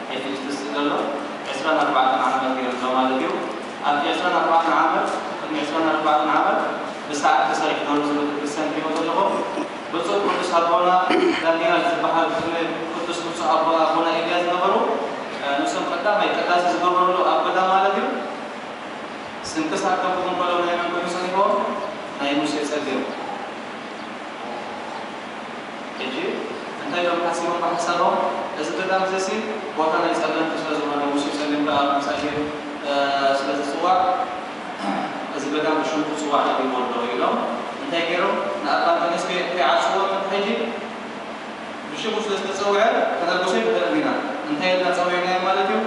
ፊልስጥስ ዘሎ ዕስራን ኣርባዕተን ዓመት ገይሩ ኣሎ ማለት እዩ። ኣብቲ ዕስራን ኣርባዕተን ዓመት፣ ቅድሚ ዕስራን ኣርባዕተን ዓመት ብሰዓት ተሰሪሑ ዘሎ ዝብል ክርስቲያን ትሪእዎ ዘለኹም፣ ብፁዕ ቅዱስ ኣቦና ዳንኤል ዝበሃል ቅድሚ ቅዱስ ብፁዕ ኣቦ-፣ ኣቦና ኤልያስ ዝነበሩ፣ እ፣ ንሶም ቀዳማይ ቅዳሴ ዝገበሩሉ ኣብ ገዳም ማለት እዩ። ስንክሳር ከንብቡ እንከለዉ ናይ መን ኮይኑ ጸኒሕዎም? ናይ ሙሴ ጸሊም። ሕጂ እንታይ ኢሎም ሓሲቦም ብሓሳቦም? እዚ ገዳም እዚ ሲ ቦታ ናይ ጸለምቲ ስለ ዝኾነ፣ ሙሴ ጸሊም ከኣ ከም ጸሊም፣ እ፣ ስለ ዝጽዋዕ፣ እዚ ገዳም ብሽሙ ክጽዋዕ ተገይርዎ ኣሎ ኢሎም እንታይ ገይሮም? ንኣባ እንጦንዮስ ከይ-፣ ከይዓጽዎ ሕጂ ብሽሙ ስለ ዝተጸውዐ ከነልግሶ ይንኽእል ኢና። እንታይ ኢልና ጸዊዕናዮ ማለት እዩ?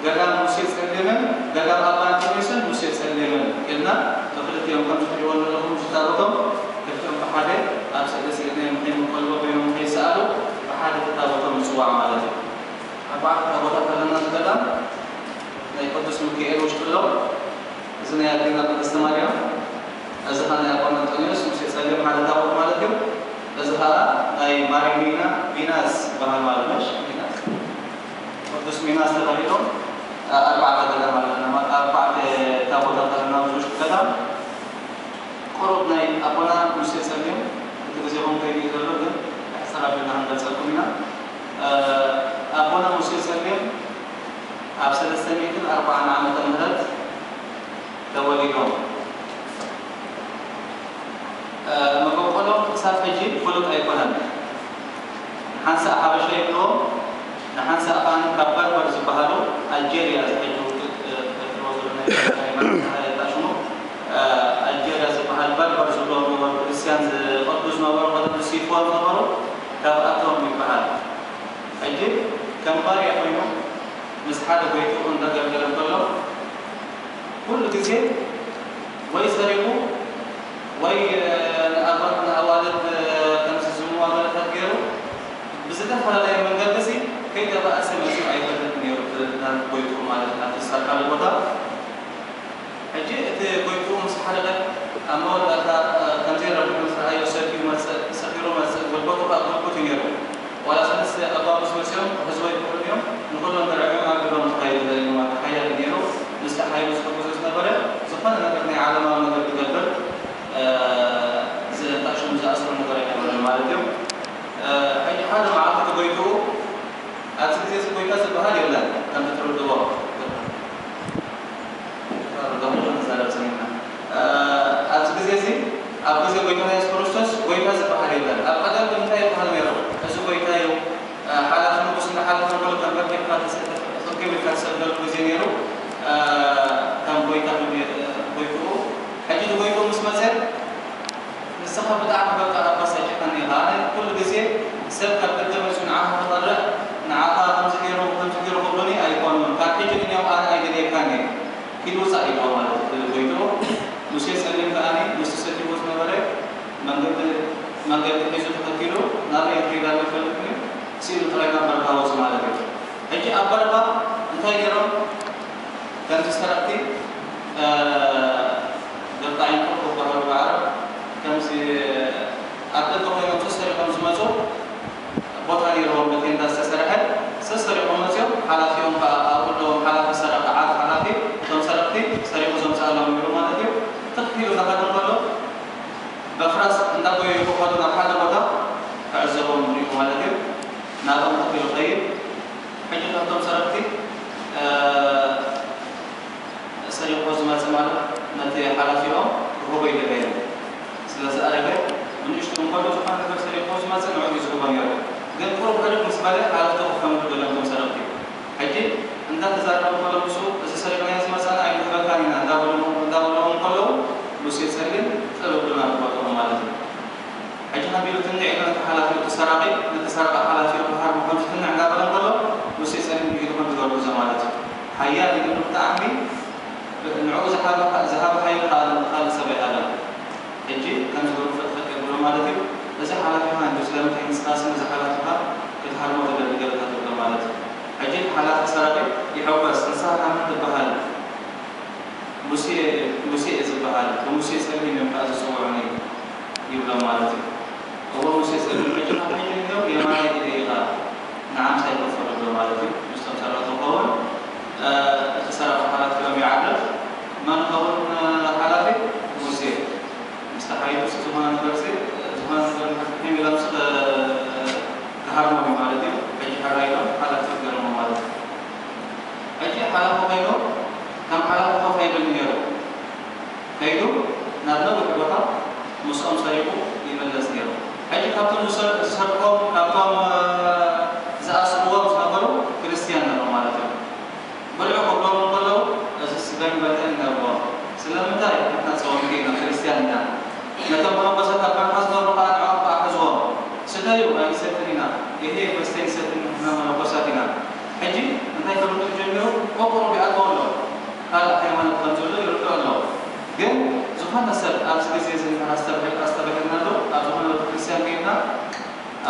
ገዳም ሙሴ ጸሊምን ገዳም ኣባ እንጦንዮስን ሙሴ ጸሊምን ኢልና ብክልቲኦም ከም ዝትሪእዎ ዘለኹም ዝታቦቶም ክልቲኦም ብሓደ ኣብ ስእሊ ስኢልናዮም ከይምቀልዎ ኮይኖም ከይሰኣሉ ብሓደ ተታቦቶም ይጽዋዕ ማለት እዩ። ኣርባዕተ ታቦታት ኣለና እዚ ገዳም ናይ ቅዱስ ሚካኤል ውሽጢ ኣሎ። እዚ ናይ ኣዴና ቅድስተ ማርያም፣ እዚ ኸኣ ናይ ኣባ እንጦንዮስ ሙሴ ጸሊም ሓደ ታቦት ማለት እዩ። እዚ ኸኣ ናይ ማርያም ሚና፣ ሚናስ ዝበሃል ማለት ነሽ፣ ሚናስ። ቅዱስ ሚናስ ተባሂሎም፣ እ፣ ኣርባዕተ ገዳም ኣለና፣ ማ-፣ ኣርባዕተ ታቦታት ኣለና ኣብዚ ውሽጢ ገዳም። ቁሩብ ናይ ኣቦና ሙሴ ጸሊም፣ እቲ ግዜኹም ከይዱ እዩ ዘሎ፣ ግን ሕጽር ኣቢልና ክንገልጸልኩም ኢና። እ፣ ኣቦና ሙሴ ጸሊም ኣብ ሰለስተ ሚእትን ኣርባዓን ዓመተ ምህረት ተወሊዶም። እ፣ መበቆሎም ክሳብ ሕጂ ፍሉጥ ኣይኮነን። ንሓንሳእ ሓበሻ ይብልዎም፣ ንሓንሳእ ከኣ ካብ በርበር ዝበሃሉ ኣልጀርያ፣ እዚ ሕጂ ውግእ፣ እ፣ ትፈልጥዎ ዘሎ ናይ፣ ናይ፣ ሽሙ፣ እ፣ ኣልጀርያ ዝበሃል በርበር ዝብልዎም ነበሩ፣ ክርስትያን ዝቐትሉ ዝነበሩ፣ ቀደም ዝሲፍዎም ዝነበሩ፣ ካብኣቶም ይበሃል። ሕጂ ከም ባርያ ኮይኑ ምስ ሓደ ጎይትኡ እንዳገልገለ እንከሎ፣ ኩሉ ግዜ ወይ ሰሪቑ ወይ፣ እ፣ ንኣባ-፣ ንኣዋልድ፣ እ፣ ከም ዝዝምዋ ገለታት ገይሩ ብዝተፈላለየ መንገዲ ሲ ከይተባእሰ መጺኡ ኣይፈልጥን ነይሩ፣ እቲ ናብ ጎይትኡ ማለት ናብቲ ዝሰርሓሉ ቦታ። ሕጂ እቲ ጎይትኡ ምስ ሓደረ ኣብ መወዳእታ፣ እ፣ ከም ዘይረብሑ ምስ ረኣዮ ሰትዩ መጽእ፣ ሰኺሩ መጽእ፣ ጉልበቱ ከኣ ጉልበቱ ነይሩ። ዋላ ሰለስተ ኣባ ምስ መጺኦም ክሕዝዎ ይኽእሉ እዮም፣ ንኹሎም ተረዒቦም ኣብ ግብሮም ተኻይዱ ዘርኢ ማለት ሓያል ነይሩ። ምስቲ ሓይሉ ዝሕግዞ ዝነበረ ዝኾነ ነገር ናይ ዓለማዊ ነገር ክገብር፣ እ፣ ዝ-፣ እንታይ ሽሙ ዝኣስሮ ነገር ኣይነበረን ማለት እዩ። እ፣ ሕጂ ሓደ መዓልቲ እቲ ጎይትኡ፣ ኣብዚ ግዜ እዚ ጎይታ ዝበሃል የለን፣ ከም ትርድእዎ። ርጋሑ ንዛረብ ጸኒሕና። እ፣ ኣብዚ ግዜ እዚ፣ ኣብ ግዜ ጎይታና የሱስ ክርስቶስ ጎይታ ዝበሃል የለን። ኣብ ቀደም ግን እንታይ ይበሃል ነይሩ? እዚ ጎይታ እዩ፣ እ፣ ሓላፊ ንጉስ እንዳሓለፈ እንከሎ ተንበርኪኽካ ተሰ-፣ ተንበርኪኽካ ትሰግደሉ ግዜ ነይሩ። እ፣ ከም ጎይታ ኮይኑ የ-፣ ጎይትኡ። ሕጂ እቲ ጎይትኡ ምስ መጸ፣ ንስኻ ብጣዕሚ በቃ ኣባሳጭኻኒ ኢኻ። ኣነ ኩሉ ግዜ ሰብ ካብ ደገ መጺኡ ንዓኻ ክጠርዕ፣ ንዓኻ ከምዚ ገይሩ፣ ከምዚ ገይሩ ክብሉኒ ኣይኮኑን። ካብ ሕጂ ንንዮም ኣነ ኣይደልየካን እየ። ኪድ ውጻእ ኢልዎ ማለት እዩ። ጎይትኡ ሙሴ ጸሊም ከኣኒ ምስቲ ሰቲዎ ዝነበረ መንገዲ፣ መንገዲ ሒዙ ተኸቲሉ ናበይ ክኸይድ ኣሎ ኣይፈልጥን እዩ። ስኢሉ ጥራይ ናብ በረኻ ወጺኡ ማለት እዩ። ሕጂ ኣብ በረኻ እንታይ ገይሮም? ከምዚ ሰረቕቲ፣ እ፣ ገባዒን ክብሃሉ ብዓረብ፣ ከምዚ ኣብ ደገ ኮይኖም ሰሰሪቖም ዝመጹ ቦታ ነይርዎም፣ ብቴንዳ ዝተሰርሐ። ሰሰሪቖም መጺኦም፣ ሓላፊኦም ከኣ ኣብኡ ኣለዎም፣ ሓላፊ ሰረቐ፣ ዓቢ ሓላፊ፣ እቶም ሰረቕቲ ሰሪቑ ዘምጽኣሎም ነይሩ ማለት እዩ። ትኽ ኢሉ እናኸደ እንከሎ፣ በፍራስ እንዳጎየዩ ክኸዱ ናብ ሓደ ቦታ ክዕዘቦም ንሪኡ ማለት እዩ። ናብኦም ትኽ ኢሉ ይኸይድ። ሕጂ ካብቶም ሰረቕቲ፣ እ፣ ሰሪቑ ዝመጽእ ማለት ነቲ ሓላፊኦም ክህቦ ይደለየ። ስለ ዝኣረገ፣ ብንእሽቱ እንከሎ ዝኾነ ነገር ሰሪቑ ዝመጽእ ንዕኡ እዩ ዝህቦ ነይሩ። ግን ቁሩብ ሕርቅ ምስ በለ፣ ሓለፍቲ ክኾኑ ደልዮም እቶም ሰረቕቲ። ሕጂ እንዳተዛረቡ እንከሎ ምስኡ፣ "እዚ ሰሪቕናዮ ዝመጻና ኣይንህበካን ኢና" እንዳበሉ፣ እንዳበሎም እንከለዉ፣ ሙሴ ጸሊም ጥብብ ናብ ቦታኦም ማለት እዩ። ሕጂ ከቢሉ ትንዕ ኢሉ ነቲ ሓላፊኡ፣ እቲ ሰራቒ ነቲ ሰራቒ ሓላፊኡ ክሃርሞ ከም ዝትንዕ እንዳበለ እንከሎ፣ ሙሴ ጸሊም ብኢዱ ከም ዝገርጉዞ ማለት እዩ። ሓያል ኢሉ ብጣዕሚ ንዕኡ ዝሃበ፣ ዝሃበ ሓይሊ ካልእ፣ ካልእ ሰብ ኣይሃበን። ሕጂ ከም ዝገርጉ ፈጥፈጥ የብሎ ማለት እዩ። እዚ ሓላፊኻ እንዲ ስለምንታይ ንስኻስ ነዚ ሓላፊኻ ክትሃርሞ ትደሊ ገለታት ይብሎ ማለት እዩ። ሕጂ እቲ ሓላፊ ሰራቒ ይሕጎስ፣ ንስኻ ከ መን ትበሃል? ሙሴ፣ ሙሴ እየ ዝበሃል፣ ብሙሴ ጸሊም እዮም ከኣ ዝጽውዑኒ ይብሎም ማለት እዩ። እወ ሙሴ ጸሊም፣ ሕጂ ካብ ሕጂ ንደው የማናይ ኢደ ኢኻ ንዓምሳ ይከፈሉ ብሎ ማለት እዩ። ምስቶም ሰራቕቶም ሓላፊ ኮይኑ፣ ከም ሓላፊ ኮፍ ኣይብል ነይሩ። ከይዱ ናብ ነዊሕ ቦታ ምስኦም ሰሪሑ ይምለስ ነይሩ። ሕጂ ካብቶም ዝሰር-፣ ዝሰርቆም፣ ካብቶም፣ እ፣ ዝኣስርዎም ዝነበሩ ክርስትያን ነበሩ ማለት እዩ። ብልዑ ክብሎም እንከለዉ፣ እዚ ስጋን በልዕን ነርዎም። ስለምንታይ? ንሕና ጸወምቲ ኢና፣ ክርስትያን ኢና። ነቶም መነኮሳት ኣብ በረኻ ዝነብሩ ከኣ ንዕኦም ከኣ ሕዝዎም። ስተዩ፣ ኣይንሰትን ኢና። ይሄ መስተ ይሰትን፣ ንሕና መነኮሳት ኢና። ሕጂ እንታይ ክርድኡ ጀሚሩ? ቆቆሮ ይኣትዎ ኣሎ። ካልእ ሃይማኖት ከም ዘሎ ይርድኡ ኣሎ። ግን ዝኾነ ሰብ ኣብዚ ግዜ እዚ እንተ ኣስተብሂል-፣ ኣስተብሂልና ኣሎ፣ ኣብ ዝኾነ ቤተክርስትያን ከይድና፣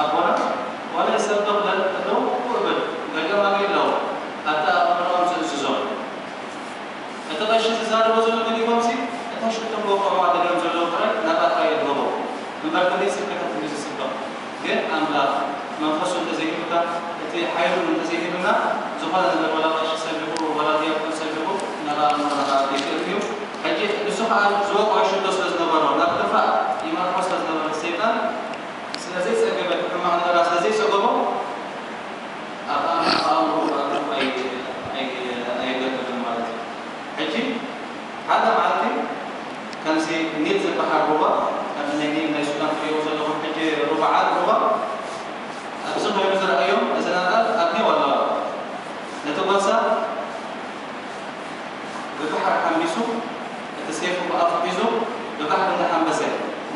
ኣቦና፣ ዋላ ይሰብኽ ለ-፣ ኣለዉ፣ እኮ እብል፣ ደገም ኣበይ ኣለዉ? ኣብቲ ኣእምሮኦም ዝእዝዞም። እቲ ቀሺ ዝዛረቦ ዘሎ መሊኮምሲ፣ እታ ሽቶ ክወቅዕዋ ደገም ዘለዉ ጥራይ ናብኣ ጥራይ ይድገሙ። እምበር ክንደይ ስብከታት እዩ ዝስበኽ። ግን ኣምላኽ መንፈሱ እንተዘይሂቡካ፣ እቲ ሓይሉ እንተዘይሂቡና፣ ዝኾነ ነገር ዋላ ቀሺ ሰቢኹ፣ ዋላ ዲያቆን ሰቢኹ፣ ናብ ኣእምሮና ከኣቱ ይኽእል እዩ። ሕጂ ንሱ ከኣ ዝወቅዖ ሽቶ ስለ ዝነበሮ፣ ናብ ክፋእ ይመርሖ ስለ ዝነበረ ሰይጣን፣ ስለ ዘይጸገበ፣ እቲ ሕማቕ ነገራ ስለ ዘይጸገቦ፣ ኣብ ኣእምሮ፣ ኣብ ኣእምሮ ኣእትዩ ኣይ-፣ ኣይ-፣ ኣየገደሎን ማለት እዩ። ሕጂ ሓደ መዓልቲ ከምዚ ኒል ዝበሃል ሩባ፣ ከምዚ ናይ ኒል ናይ ሱዳን ትሪእዎ ዘለኹም ሕጂ ሩባ፣ ዓቢ ሩባ፣ ኣብዚ ኮይኑ ዝረኣዮም እዘን ኣጣል ኣብኔው ኣለዋ። ነቲ ጓሳ ብባሕሪ ሓምቢሱ፣ እቲ ሴፉ ብኣፉ ሒዙ ብባሕሪ እንዳሓንበሰ፣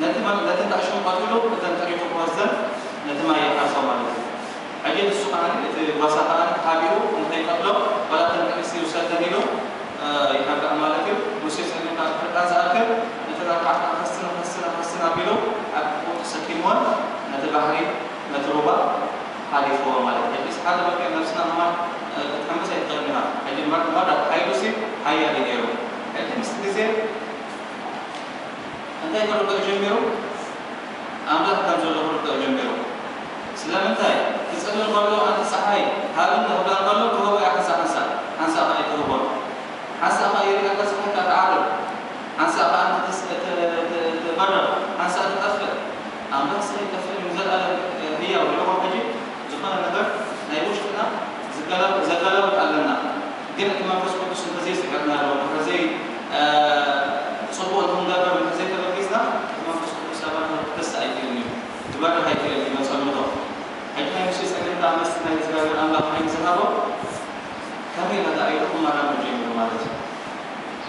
ነቲ መ-፣ ነተን ኣዕሽኹም ቀቲሉ፣ እተን ጥሪቱ ክወስደን ነቲ ማይ ይሓልፎ ማለት እዩ። ሕጂ ንሱ ከኣ፣ እቲ ጓሳ ከኣ ተሓቢኡ ንኸይቀትሎ፣ ዋላ እተን ኣንስቲ ይውሰደን ኢሉ፣ እ፣ ይሓብኣ ማለት እዩ። ሙሴ ጸኒሑ ኣብ ፍርቃን ዝኣክል፣ ነተን ኣርባዕተ ኣኻስትን ኣኻስትን ኣኻስትን ኣቢሉ ኣብ ሕቖኡ ተሰኪምወን ነቲ ባሕሪ፣ ነቲ ሩባ ሓሊፍዎ ማለት እዩ። ሕጂስ ሓደ መልክዕ ነብስና ከማን፣ እ፣ ክትሕምስ ኣይትኽእልን ኢኻ። ሕጂ መር-፣ መረዳት ሓይሉሲ ሓያል እዩ ነይሩ። ሕጂ ምስቲ ግዜ እንታይ ክርድኦ ጀሚሩ? ኣምላኽ ከም ዘሎ ክርድኦ ጀሚሩ። ስለምንታይ? ክጽሊ እንከሎ፣ "ኣንቲ ጸሓይ፣ ሃብኒ" ክብላ እንከሎ፣ ትህቦ እያ ሓንሳእ ሓንሳእ፣ ሓንሳእ ከኣ ኣይትህቦን። ሓንሳእ ከኣ ይርእያ፣ እታ ጸሓይ ከኣ ትዓርብ። ሓንሳእ ከኣ እተ-፣ እተ-፣ እተ-፣ ትበርቕ፣ ሓንሳእ ትጠፍእ። ኣምላኽሲ ኣይጠፍእን እዩ፣ ንዘለኣለም ህያው እዩ። ሕጂ ዝኾነ ነገር ናይ ውሽጥና ዝገላ-፣ ዘገላብጥ ኣለና። ግን እቲ መንፈስ ቅዱስ እንተዘይስዒርናሉ፣ እንተዘይ-፣ እ፣ ጽቡቕ ንኽንገብር እንተዘይተበጊስና፣ እቲ መንፈስ ቅዱስ ኣባና ክፈስስ ኣይክእልን እዩ። ክበርህ ኣይክእልን እዩ፣ መጸምዶ። ሕጂ ናይ ሙሴ ጸገም ደኣ ምስቲ ናይ እግዚኣብሔር ኣምላኽ ሓይሊ ዝሃቦ ከመይ ኢልና ደኣ ኢሉ ክመራመር ጀሚሩ ማለት እዩ።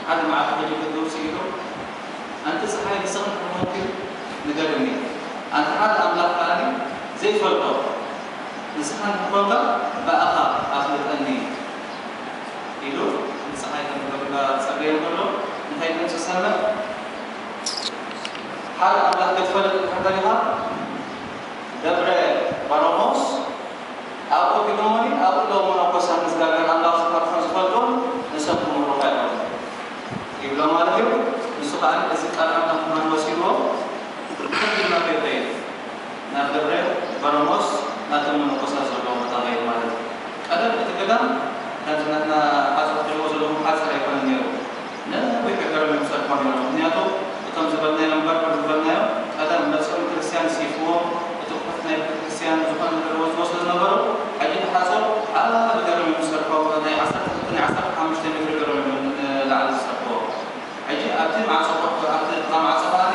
ሓደ መዓልቲ ሕጂ ክትውጽእ ኢሉ፣ ኣንቲ ጸሓይ ንስኺ እንድሕር ኮንኪ ንገርኒ፣ ኣንቲ ሓደ ኣምላኽ ከኣኒ ዘይፈልጦ ንስኻ እንድሕር ኮንካ ብኣኻ ኣፍልጠኒ ኢሉ ንጸሓይ ከም ክገብራ ጸበየ እንከሎ እንታይ ድምጺ ሰምዕ? ሓደ ኣምላኽ ክትፈልጥ እንድሕር ደሊኻ ደብረ ባሮሞስ ኣብኡ ሒዶሞኒ፣ ኣብኡ ኣለዉ መነኮሳት እግዚኣብሔር ኣምላኽ ዝፈርሑን ዝፈልጡን፣ ንሶም ክምህሩኻ እዮም ይብሎ ማለት እዩ። ንሱ ከኣ እዚ ቃል ኣምላኽ ከማን ወሲድዎ፣ ከምዚ እናበለ ይኸይድ፣ ናብ ደብረ በረሞስ ናቶም መነኮሳት ዘለዉ ቦታ ኸይድ ማለት እዩ። ቀደም እቲ ገዳም፣ ከምዚ ናትና ሓፁር ትሪእዎ ዘለኹም ሓፂር ኣይኮነን ነይሩ። ነዊሕ ገረብ እዮም ዝሰርሑ ነይሮም። ምኽንያቱ እቶም ዝበልናዮም በርበር ዝበልናዮም ቀደም መፂኦም ክርስትያን ሲፍዎም፣ እቲ ቁሑት ናይ ቤተክርስትያን ዝኾነ ነገር ወስድዎ ስለ ዝነበሩ፣ ሕጂ እቲ ሓፁር ዓቢ ገረብ እዮም ዝሰርሑ። ናይ ዓሰርተ ክልተ፣ ናይ ዓሰርተ ሓሙሽተ ሜትሮ ገረብ እዮም ንላዕሊ ዝሰርሕዎ። ሕጂ ኣብቲ ማዕፆ፣ ኣብቲ ጥቓ ማዕፆ ከኣ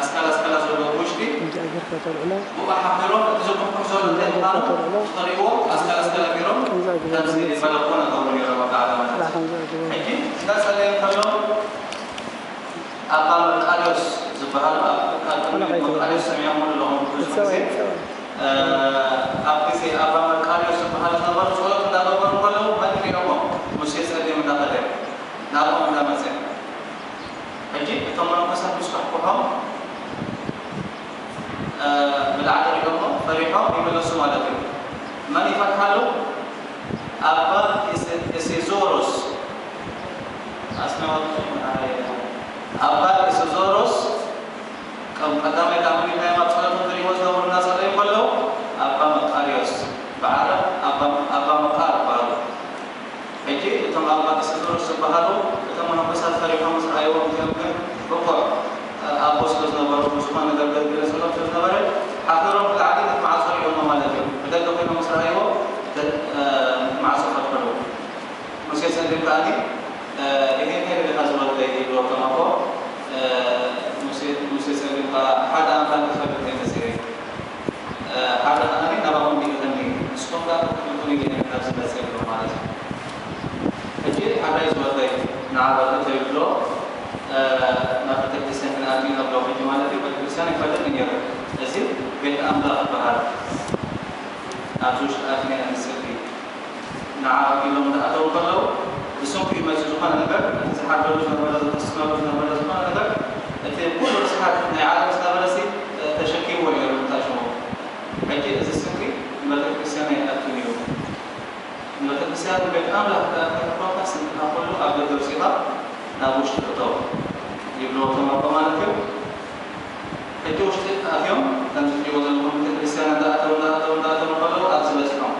ኣስካል ኣስካላ ዘሎ ውሽጢ ከምዚ ኣገርካ ተልዕሎ። ብኡ ሓቢሮም እቲ ዝቁሕቁሕ ዘሎ እንታይ ምዃኑ ተልዕሎ። ዝኽርእዎ ኣስካል ኣስካል ኣቢሮም ከምዚ ከምዚ መለኮ ነገሩ ነይሮም ኣብ ዓለምና። ስራሕ ከምዚ ኣገርካ። ሕጂ እንዳጸለየ እንከሎ ኣባ መቃርዮስ ዝበሃሉ ኣብ፣ ካብ ቅድሚ መቃርዮስ ሰሚዖም ኣለኹም ብዙሕ ግዜ። እ፣ ኣብ ግዜ ኣባ መቃርዮስ ዝበሃሉ ዝነበሩ ጸሎት እንዳገበሩ ከለዉ መን ይሪኦሞ? ሙሴ ጸሊም እንዳኸደ ናብኦም እንዳመጸ። ሕጂ እቶም መነኮሳት ምስ ከሕኩሖም፣ እ፣ ብላዕሊ ሪኦሞ ፈሪሖም ይምለሱ ማለት እዩ። መን ይፈርሓሉ? ኣባ ኤሴ-፣ ኤሴዞሮስ። ኣስማት ኣባ ኤሴዞሮስ፣ ከም ቀዳማይ ካብ ምኒናይ ኣብ ጸሎት እንተሪእዎ ዝነበሩ እናጸለዩ ከለዉ፣ ኣባ መቃርዮስ፣ ብዓረብ ኣባ፣ ኣባ መቃር ይበሃሉ። ሕጂ እቶም ኣባ ኤሴዞሮስ ዝበሃሉ፣ እቶም መነኮሳት ፈሪሖም ምስ ረኣይዎም፣ እዚኦም ግን ብቑዕ ኣቦ ስለ ዝነበሩ፣ ዝኾነ ነገር ገለ ጸሎት ስለ ዝነበረ፣ ሓፊሮም ብላዕሊ ነቲ ማዕጾ ሪኦሞ ማለት እዩ። ብደገ ኮይኖም ምስ ረኣይዎ፣ ደ-፣ ማዕጾ ፈትሕሉ። ሙሴ ጸሊም ከኣ፣ "ይሄ እንታይ ደለኻ ዝወደይ?" ይብሎ እቶም ኣቦ። ሙሴ፣ ሙሴ ጸሊም ከኣ፣ "ሓደ ኣምላኽ ክፈልጥ እየ መጺኤ። ሓደ ከኣ ናባኹም ልኢኸኒ፣ ንስኹም ከኣ ክትፈልጡኒ ኢለ እየ ናብዚ መጺኤ" ይብሎ ማለት እዩ። ሕጂ፣ "ሓራይ ዝወደይ፣ ንዓ በል እቶ" ይብሎ። ናብ ቤተክርስትያን ክንኣቱ ኢና ብሎ ሕጂ ማለት እዩ። ቤተክርስትያን ኣይፈልጥን ነይሩ። እዚ ቤት ኣምላኽ ይበሃል። ኣብዚ ውሽጢ ኣቲና ኢና ንጽሊ። ንዓ ኢሎም እንዳኣተው ከለዉ፣ ብስንኩ እዩ መጺኡ። ዝኾነ ነገር፣ እቲ ዝሓርደሉ ዝነበረ፣ ዘተስመሉ ዝነበረ ዝኾነ ነገር፣ እቲ ኩሉ ርስሓት ናይ ዓለም ዝነበረ ሲ ተሸኪምዎ እዩ ነይሩ፣ እንታይ ሽሙ። ሕጂ እዚ ስንኪ ንቤተክርስትያን ኣይኣቱን እዩ። ንቤተክርስትያን ቤት ኣምላኽ ክኣ እንተኾንካ፣ ስንክኻ ኩሉ ኣብ ደገ ኣውጺእኻ ናብ ውሽጢ እቶ ይብልዎ እቶም ኣቦ ማለት እዩ። ሕጂ ውሽጢ ኣትዮም፣ ከምዚ ትሪእዎ ዘለኹም ቤተክርስትያን እንዳኣተው፣ እንዳኣተው፣ እንዳኣተው ከለዉ ኣብዚ በጺሖም።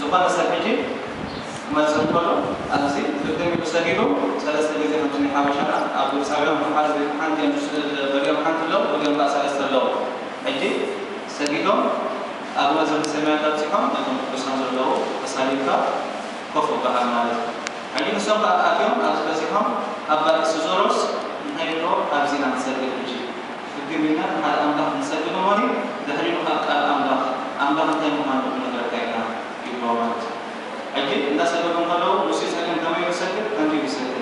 ዝኾነ ሰብ ሕጂ ክመጽእ እንከሎ፣ ኣብዚ ግጥም ኢሉ ሰጊዱ፣ ሰለስተ ግዜ ከምቲ ናይ ሓበሻና ኣብ ግብጻውያን ሓንቲ፣ ሓንቲ እዮም፣ ገሊኦም ሓንቲ ኣለዉ፣ ገሊኦም ከኣ ሰለስተ ኣለዉ። ሕጂ ሰጊዶም ኣብ መዝርብ ሰማያት ኣብጺሖም፣ ነቶም ቅዱሳን ዘለዉ ተሳሊምካ ኮፍ ይበሃል ማለት እዩ። ሕጂ ንሶም ከኣ ኣትዮም ኣብዚ በጺሖም፣ ኣባ ኢስዞሮስ እንታይ ይብሎ? "ኣብዚ ኢና ንሰግድ ሕጂ። ፍግም ኢልና ንሓደ ኣምላኽ ንሰግድ እሞኒ፣ ድሕሪኡ ከኣ ቃል ኣምላኽ፣ ኣምላኽ እንታይ ምዃኑ ክንነግረካ ኢና" ይብሎ ማለት እዩ። ሕጂ እንዳሰገዱ እንከለዉ፣ ሙሴ ጸሊም ከመይ ይሰግድ? ከምዚ ይሰግድ።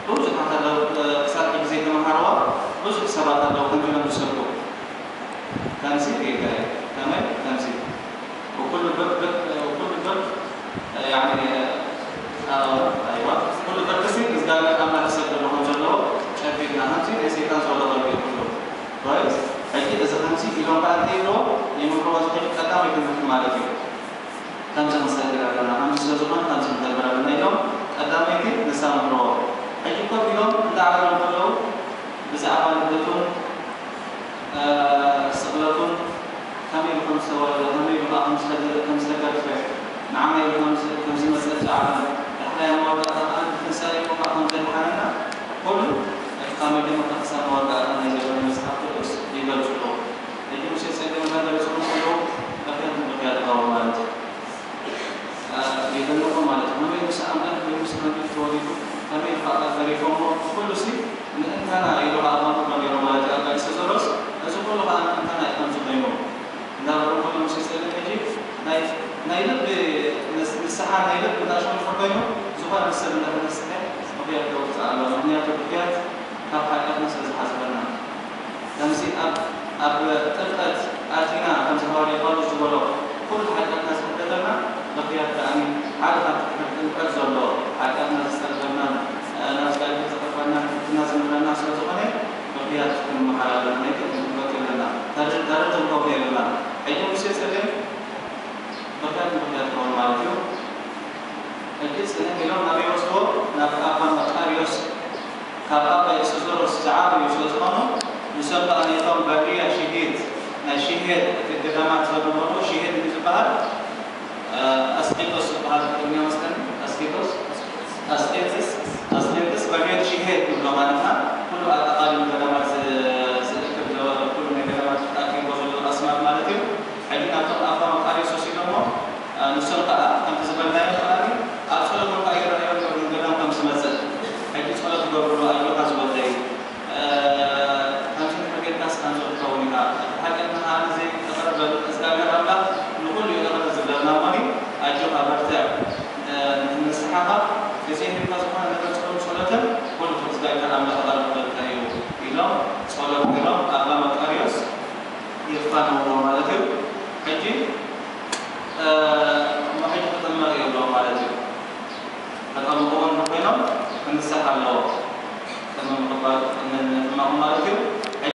ብዙሓት ኣለዉ፣ ክሳብ ሕጂ ዘይተመሃርዋ ብዙሕ ሰባት ኣለዉ ከምዚ ኢሎም ዝሰግዱ። ከምዚ ጌጋይ፣ ከመይ ከምዚ። ወኩሉ በብ፣ በብ፣ ወኩሉ በብ፣ ያኒ፣ ኣዎ፣ ኣይዋ። ኩሉ በብ ሲ እግዚኣብሔር ኣምላኽ ክሰግደሉ ከም ዘለዎ ጨቢጥና፣ ከምዚ ናይ ሰይጣን ዘወደቐሉ እዩ ኩሉ። ራይት? ሕጂ እዚ ከምዚ ኢሎም ከኣ እንታይ ይብልዎ? ይምክርዎ፣ እዚ ሕጂ ቀዳማይ ትምህርቲ ማለት እዩ። ከምዚ ክንሰግድ ኣለና፣ ከምዚ ስለ ዝኾነ ከምዚ ክንገብር ኣለና ኢሎም ቀዳመይቲ ንሳ ምክርዎ። ሕጂ ኮፍ ኢሎም እንዳዕለሉ ከለዉ ብዛዕባ ልደቱን፣ እ፣ ስቕለቱን ከመይ ኢሉ ከም ዝተወለደ፣ ከመይ ኢሉ ከኣ ከም ዝተገ-፣ ከም ዝተገርፈ፣ ንዓና ኢሉ ከም ዝ-፣ ከም ዝመጸ ብዛዕባ ዳሕራይ መወዳእታ ከኣ ብትንሳኤኡ ከኣ ከም ዘድሓነና ኩሉ እቲ ካብ መጀመርታ ክሳብ መወዳእታ ናይ ዘሎ መጽሓፍ ቅዱስ ይገልጹ ኣለዉ። ሕጂ ሙሴ ጸገም እንዳገለጹ ከለዉ በክያት ንበክያት ኣለዉ ማለት እዩ። ይፈልኹም ማለት እዩ። ከመይ ምስ ኣምላኽ ወይ ምስ መግቢ ተወሊዱ፣ ከመይ ኢሉ ከዓ ገሪፎሞ፣ ኩሉ ሲ ምእንታና ኢሉ ከዓ ኣባቱ ገሪሩ ማለት እዩ። ኣባ ኢሰዞሮስ፣ እዚ ኩሉ ከዓ ምእንታና እዩ ከምዚ ኮይኑ። እንዳበሉ ኩሉ ምስ ይጸልእ ሕጂ፣ ናይ፣ ናይ ልቢ ንስ-፣ ንስሓ ናይ ልቢ እንዳሸንፈ ኮይኑ፣ ዝኾነ ሰብ እንዳተነስሐ ምኽንያት ከውፅእ ኣለዎ። ምኽንያቱ ምኽንያት ካብ ሓጢኣትና ስለ ዝሓስበና። ከምዚ ኣብ፣ ኣብ ጥምቀት ኣቲና፣ ከምዚ ሃዋርያ ጳውሎስ ዝበሎ፣ ኩሉ ሓጢኣትና ዝሕተተልና ምኽንያት ከኣ ሓደ ካብቲ ድሕሪ ጥምቀት ዘሎ ሓጢኣትና ዝጸርገልና፣ ናብ እግዚኣብሔር ዘቕርበና፣ ትሕትና ዝምህረና ስለ ዝኾነ፣ ምኽንያት ክንመሃር ኣለና። ናይ ቅድሚ ክንወጽእ የብልና። ተረ-፣ ተረድኦ ክንከውን የብልና። ሕጂ ሙሴ ጸሊም ምኽንያት ምኽንያት ክኸውን ማለት እዩ። ሕጂ ጽንሕ ኢሎም ናበይ ወስድዎ? ናብ ኣባ መቃርዮስ። ካብ ኣባ ኢሰዞሮስ ዝዓበዩ ስለ ዝኾኑ፣ ንሶም ከኣ ነቶም በርያ ሽሂድ፣ ናይ ሽሄድ እቲ ገዳማት ዘነበሩ ሽሄድ እዩ ዝበሃል፣ እ፣ ኣስቄጦስ ዝበሃል ቅድሚያ መስለኒ፣ ኣስቄጦስ፣ ኣስቄጥስ፣ ኣስቄጥስ በርያ ሽሄድ ንብሎ ማለትና፣ ኩሉ ኣጠቓሊሉ ገዳማት ዝ-፣ ዝእክብ ነበረ፣ ኩሉ ናይ ገዳማት ኣኪቦ ዘሎ ኣስማት ማለት እዩ። ሕጂ ናብቶም ኣባ መቃርዮስ ወሲዶሞ፣ እ፣ ንሶም ከኣ ከምቲ ዝበልናዮ ከኣ ኣብ ጸሎቶም ከኣ ይረኣዮም ነይሩ፣ ንገዳም ከም ዝመጽእ። ሕጂ ጸሎት ይገብሩሉ፣ ኣጆኻ ዝወደይ፣ እ፣ ከምዚ እንድሕር ጌርካስ ከምዚ ክትከውን ኢኻ። እቲ ሓጢኣትና ከኣ ንዘይቅረብ እግዚኣብሔር ኣምላኽ ንኹሉ ይቕረ ዝብለና እሞኒ፣ ኣጆኻ በርትዕ፣ እ፣ ንስሓኻ ግዜ ሂብካ ዝኾነ ነገር ጾም ጸሎትን ኩሉ እግዚኣብሔር ኣምላኽ ይቐርበልካ እዩ ኢሎም ጸሎት ገይሮም ኣባ መቃርዮስ የፋነውዎ ማለት እዩ። ሕጂ፣ እ፣ እሞ ሕጂ ክጥመቕ እዩ ብሎም ማለት እዩ። ከጠምቕዎ እንተኾይኖም ክንሳሕ ኣለዎ። ቅድሚ ምቕባል፣ ቅድሚ ምጥማቑ ማለት እዩ።